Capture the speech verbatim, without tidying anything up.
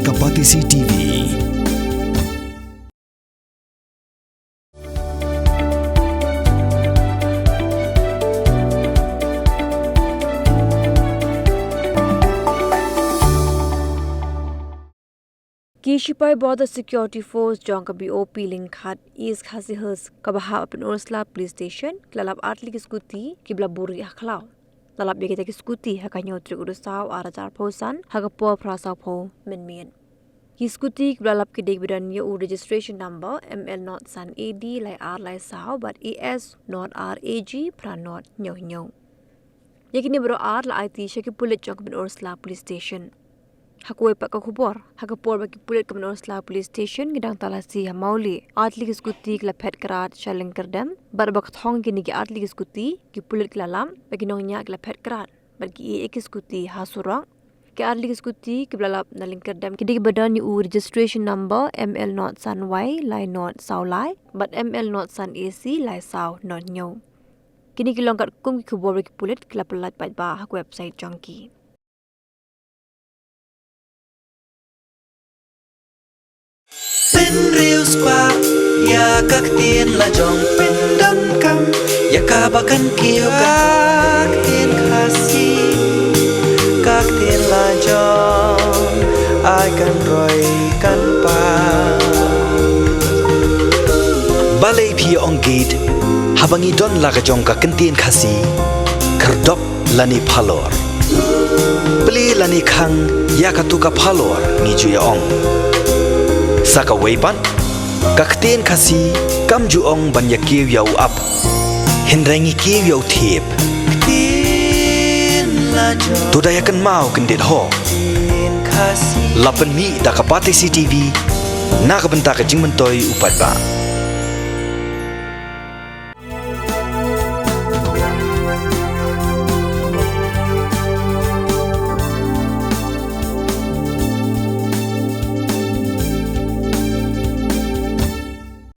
Ka Batesi T V. Ki shipai Border Security Force jong ka B O P Lyngkhat East Khasi Hills kaba hap ha Pynursla Police Station ki la lap artylli ki scooty kiba la buhrieh ha khlaw. La lap ïa kita ki scooty ha ka hynñiew tarik u Risaw ar hajar arphew san ha ka por phra sawphew mynmiet. Ki scooty kiba la lap ki dei kiba don ïa u registration number M L not san A D lai ar lai saw bad A S not ar A G phra not hynñiew hynñiew. Ïa kine baroh ar la aiti sha ki pulit jong ka Pynursla Police Station. Ha kawei pat ka khubor, ha ka por ba ki pulit ka Pynursla Police Station ki dang talasi ha Mawlai, artylli ki scooty ki la phet krad sha Lyngkyrdem, bad ba ka thong kine ki artylli ki scooty, ki pulit ki la lap ba ki nongñiah ki la phet krad bad ki ïeh ïa ki scooty ha surok. Ki artylli ki scooty kiba la lap na Lyngkyrdem ki dei kiba don ïa u registration number M L not san Y lai not saw lai bad M L not san A C lai saw not hynñiew. Kine ki long katkum ki khubor ba ki pulit ki la pyllait paidbah ha ka website jong ki. Pynriewspah ïa ka ktien lajong, pyndonkam ïa kaba kan kiew, ka ktien Khasi, ka ktien lajong, ai kan roi kan pang. Balei phi ong gate haba ngi don la ka jong ka ktien Khasi? Khyrdop lane phalor. Plie lane khang ïa katu ka phalor, ngi ju ïa ong. Sa kawei pat, ka ktien Khasi kam ju ong ban ïa kiew ïa u ap, hynrei ngi kiew ïa u thiep. To da ïa kynmaw kyndit ho. La pynmih da ka Batesi T V na ka bynta ka jingmyntoi u paidbah.